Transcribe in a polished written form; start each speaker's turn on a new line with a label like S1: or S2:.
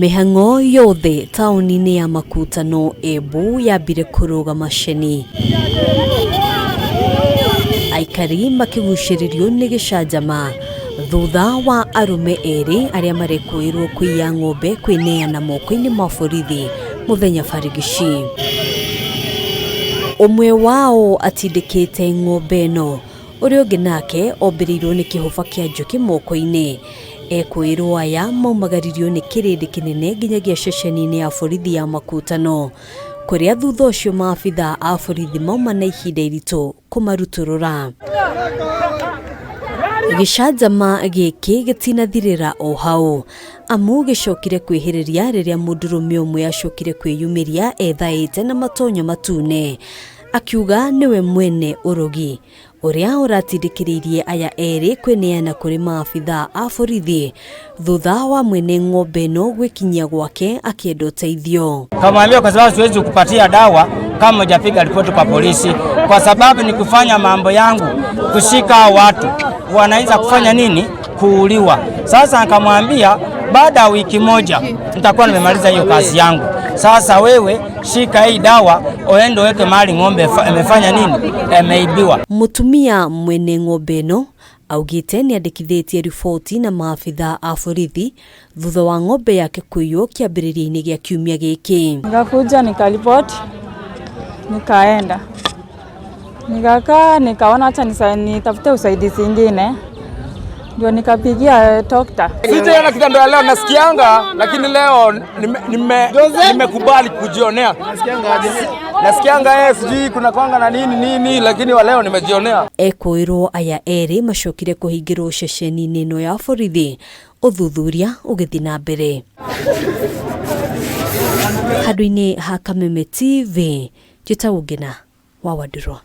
S1: Mĩhang'o yothe taũni-inĩ ya Makutano Embu yambire kũrũgama ceni. Aikari makĩgucĩrĩrio nĩ gĩcanjama thutha wa arũme erĩ arĩa marekũĩrwo kũiya ng'ombe kwĩneana moko-inĩ ma borithi mũthenya barigici. Ũmwe wao atindĩkĩte ng'ombe ĩno, ũrĩa ũngĩ nake ombĩrĩirwo nĩ kĩhũba kĩa njũkĩ moko-inĩ. Ekũĩrwo aya maumagaririo nĩ kĩrĩndĩ kĩnene nginyagia ceceni-inĩ ya borithi ya Makutano, kũrĩa thutha ũcio maabithaa a borithi mauma na ihinda iritũ kũmarutũrũra. Gĩcanjama gĩkĩ gĩtinathirĩra o hau, amu gĩcokire kwĩhĩrĩria rĩrĩa mũndũrũme ũmwe acokire kwĩyumĩria ethaĩte na matonyo matune, akiuga nĩwe mwene ũrogi ũrĩa ũratindĩkĩrĩirie aya erĩ kwĩneana kũrĩ maabithaa a borithi thutha wa mwene ng'ombe ĩno gwĩkinyia gwake akĩenda ũteithio.
S2: Kamwambia kwa sababu siwezi kupatia dawa kama hujapiga ripoti kwa polisi, kwa sababu ni kufanya mambo yangu kushika watu wanaweza kufanya nini, kuuliwa. Sasa akamwambia baada ya wiki moja nitakuwa nimemaliza hiyo kazi yangu. Sasa wewe shika hii dawa uende uweke mahali ng'ombe imefanya nini, imeibiwa.
S1: Mũtumia mwene ng'ombe ĩno augĩte nĩ andĩkithĩtie riboti na maabithaa a borithi thutha wa ng'ombe yake kũiywo kĩambĩrĩria-inĩ gĩa kiumia gĩkĩ.
S3: Nikakuja nikaripoti, nikaenda nikakaa, nikaona acha nitafute usaidizi ingine, ndio nikapigia dokta.
S4: Sijaiona kitendo ya leo, nasikianga, lakini leo nimekubali kujionea. Nasikianga sijui kuna kwanga na nini nini, lakini wa leo nimejionea.
S1: Ekũĩrwo aya erĩ macokire kũhingĩrwo ceceni-inĩ ĩno ya borithi ũthuthuria ũgĩthiĩ na mbere. Handũ-inĩ ha Kameme TV, njĩtagwo Ngina wa Wandirwa.